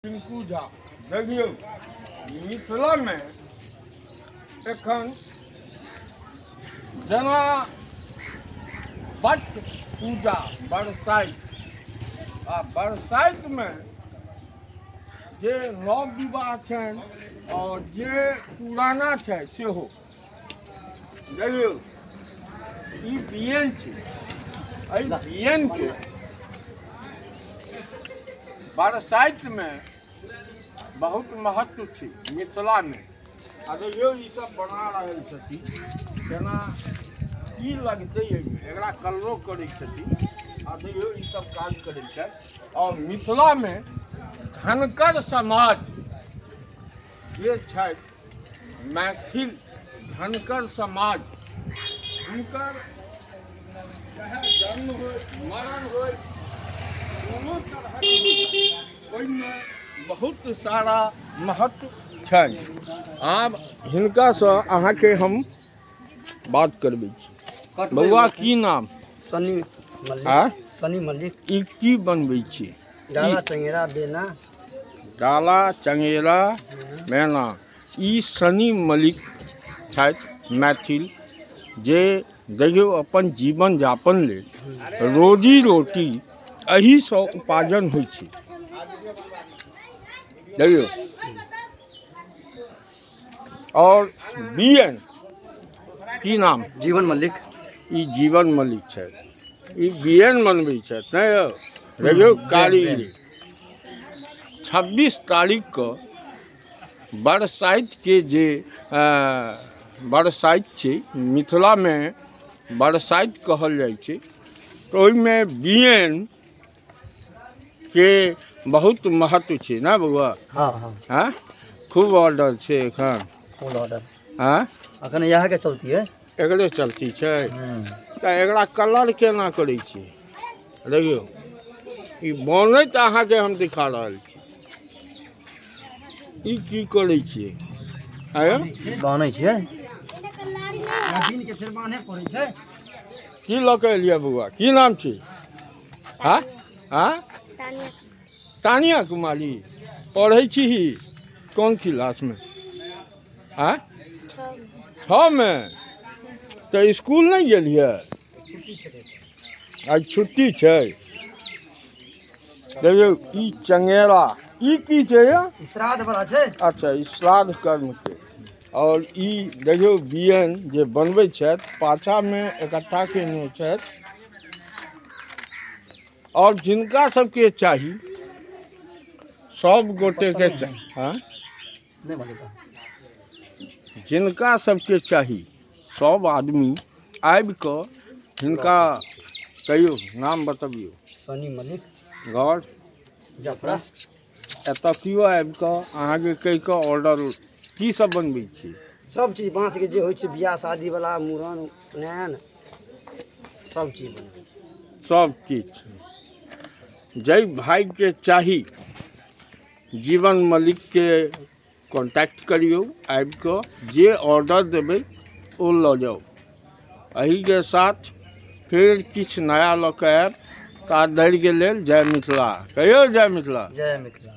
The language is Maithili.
टिंकू झा। देखियौ, मिथिलामे एखन जेना बट पूजा बरसाइत, आ बरसाइतमे जे नव विवाह छनि आओर जे पुराना छै सेहो। देखियौ, ई बियन छै। एहि बियनके बरसाइतमे बहुत महत्व छै मिथिलामे। आ देखियौ, ई सब बना रहल छथिन, केना की लगतै एहिमे, एकरा कलरो करै छथिन। आ देखियौ, ई सब काज करै छथि। आओर मिथिलामे धनकर समाज जे छथि, मैथिल धनकर समाज, हुनकर चाहे जन्म होइ, मरण होइ, कोनो तरहक, ओहिमे बहुत सारा महत्व छनि। आब हिनकासँ अहाँके हम बात करबै छी। बौआ, की नाम? सनी मल्लिक। आ? सनी मल्लिक। ई की बनबै छी? डाला, चंगेरा, बेना। डाला, चंगेरा, बेना। ई सनी मलिक छथि, मैथिल, जे देखियौ अपन जीवन यापन लेल रोजी रोटी एहिसँ उपार्जन होइ छै। देखियौ, आओर बी एन की नाम? जीवन मल्लिक। ई जीवन मल्लिक छथि। ई बी एन बनबै छथि, नहि यौ? देखियौ, कारीगरी। 26 तारीखके बरसाइतके जे बरसाइत छै, मिथिलामे बरसाइत कहल जाइ छै, तऽ ओहिमे बियन के बहुत महत्व छै ने बौआ? हाँ। हँ, खूब ऑर्डर छै एखन? फुल ऑर्डर। हँ। अखन इएह के चलती है। एकरे चलती छै। तऽ एकरा कलर केना करै छियै? देखियौ, ई बनैत अहाँके हम दिखा रहल छी। ई की करै छियै आयो? बान्है छियै दिन के, फेर बान्हे पड़ै छै। की लऽ कऽ एलियै बौआ? की नाम छी? हाँ हाँ, तानिया कुमारी। पढ़ै छी कोन क्लासमे? आँ, छमे? तऽ इसकुल नहि गेलियै? आइ छुट्टी छै। देखियौ, ई चंगेरा, ई की छै यौ? ई श्राद्ध वाला छै। अच्छा, ई श्राद्ध कर्मके। आओर ई देखियौ, बियन जे बनबै छथि, पाछामे इकट्ठा केने छथि। आओर जिनका सबके चाही, सब गोटेके चाही, हँ। नहि मल्लिक। जिनका सबके चाही, सब आदमी आबि कऽ हिनका कहियौ, नाम बतबियौ। सनी मल्लिक। घर? जफरा। एतऽ केओ आबि कऽ अहाँके कहि कऽ ऑर्डर। की सब बनबै छी? सब चीज बाँस के जे होइ छै, बियाह शादी वाला, मूड़न, उपनयन, सब चीज बनबै छै। सब किछु। जाहि भाइके चाही, जीवन मल्लिकके कॉन्टैक्ट करियौ। आबि कऽ जे ऑर्डर देबै, ओ लऽ जाउ। एहिके साथ फेर किछु नया लऽ कऽ आयब। ता धरिके लेल जय मिथिला। कहियौ, जय मिथिला। जय मिथिला।